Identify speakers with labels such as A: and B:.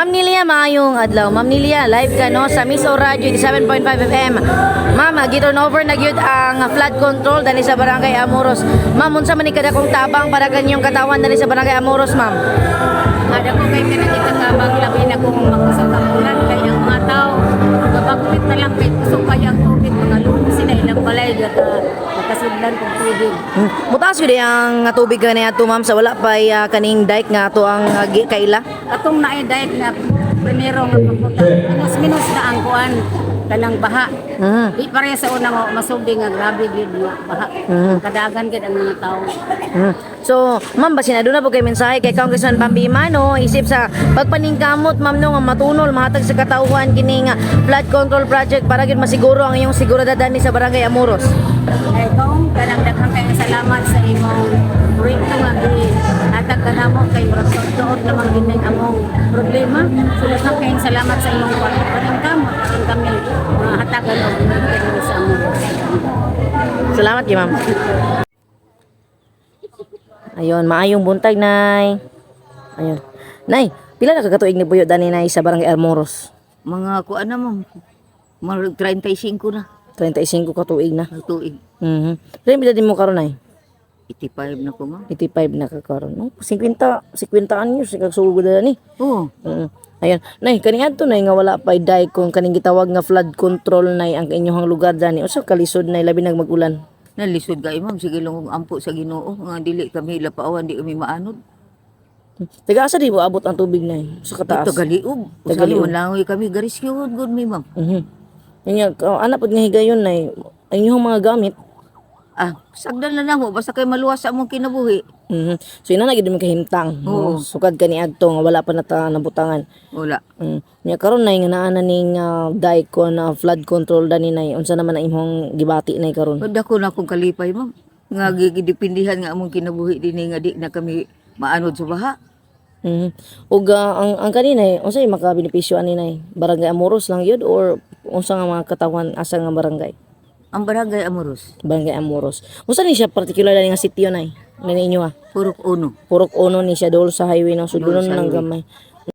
A: Ma'am Nilia, maayong adlaw. Ma'am Nilia, live ka, no, sa Miss O Radio 87.5 FM. Ma'am, gi-turn over na gyud ang flood control dani sa Barangay Amoros. Ma'am, unsa man ni kadakong tabang para kanyong katawan dani sa Barangay Amoros, ma'am?
B: Ada ko kay kanang tabang, labi na kung makusog ang ulan, kay ang mga tao gabaklit na lang kay kusog kay ang tubig, mga lumo sila ilang balay gata nakasudlan kong tubig.
A: Mutaas gyud ang tubig kani ato, ma'am, sa wala pa kaning dike nga ato ang kaila.
B: Atong naay dike na primero nga pagbuta, minus minus na ang kuan, kanang baha. Di pareha sa una nga masugdi nga grabe gyud nga baha. Kadagan gyud ang mga tao.
A: So, ma'am, basin aduna po kay mensahe kay Congressman Bambi Mano isip sa pagpaningkamot, ma'am, no, nga matunol, mahatag sa katauhan kining flood control project para gyud masiguro ang iyong seguridad dani sa Barangay Amoros.
B: Ay kung kanang daghang kayong salamat sa imong proyekto nga gihatag kanamo kay murag tuod lamang gid ning among problema. So daghang kayong salamat sa imong paningkamot aron kami mahatagan og kini sa among.
A: Salamat gyud, ma'am. Ayun, maayong buntag, Nay. Ayun. Nay, pila na katuig ni puyo dani, Nay, sa Barangay Amoros?
C: Mga kuan na, ma'am. Mga 35 na.
A: 35 ka tuig na.
C: Ang tuig.
A: Pila pila din mo karon, Nay?
C: 85 na ko, ma'am.
A: 85 na ka karon. No? 50 50 anyos kag sugod na ni.
C: Oo.
A: Ayun. Nay, kani adto, nay, nga wala pay dike kung kaning gitawag nga flood control, nay, ang inyong lugar dani. Unsa kalisod, nay, labi nag mag-ulan?
C: Nalisod ka, ma'am. Sige lang kung ampo sa Ginoo nga dili kami lapaawan, di kami maanod.
A: Taga asa di mo abot ang tubig, nay? Sa kataas.
C: Tagaliog.
A: Tagaliog.
C: Tagaliog. Langoy kami. Gariskyuhon gud mi, ma'am.
A: Nya, ana pud nga higayon, nay, ang inyong mga gamit.
C: Ah, sagdan na namo basta kay maluwas sa among kinabuhi.
A: So ina na gid mo kahimtang.
C: Oo.
A: No? Sukad kani adto nga wala pa nata nabutangan.
C: Wala.
A: Nya karon, nay, nga naa na ning dike ko na flood control dani, nay, unsa naman ang imong gibati, nay, karon?
C: Dako na akong kalipay, ma'am. Nga gidipindihan nga among kinabuhi dinhi nga di na kami maanod sa baha.
A: Ug ang kanina eh, unsay makabenepisyo ani, nay? Barangay Amoros lang yun or unsa nga mga katawan, asa nga barangay?
C: Ang Barangay Amoros.
A: Barangay Amoros. Unsa ni siya particular nga sitio, nay? Nani inyo ah?
C: Purok Uno.
A: Purok Uno ni siya, dol sa highway, no? So
C: Dol
A: dunon
C: sa
A: lang
C: highway.
A: gamay.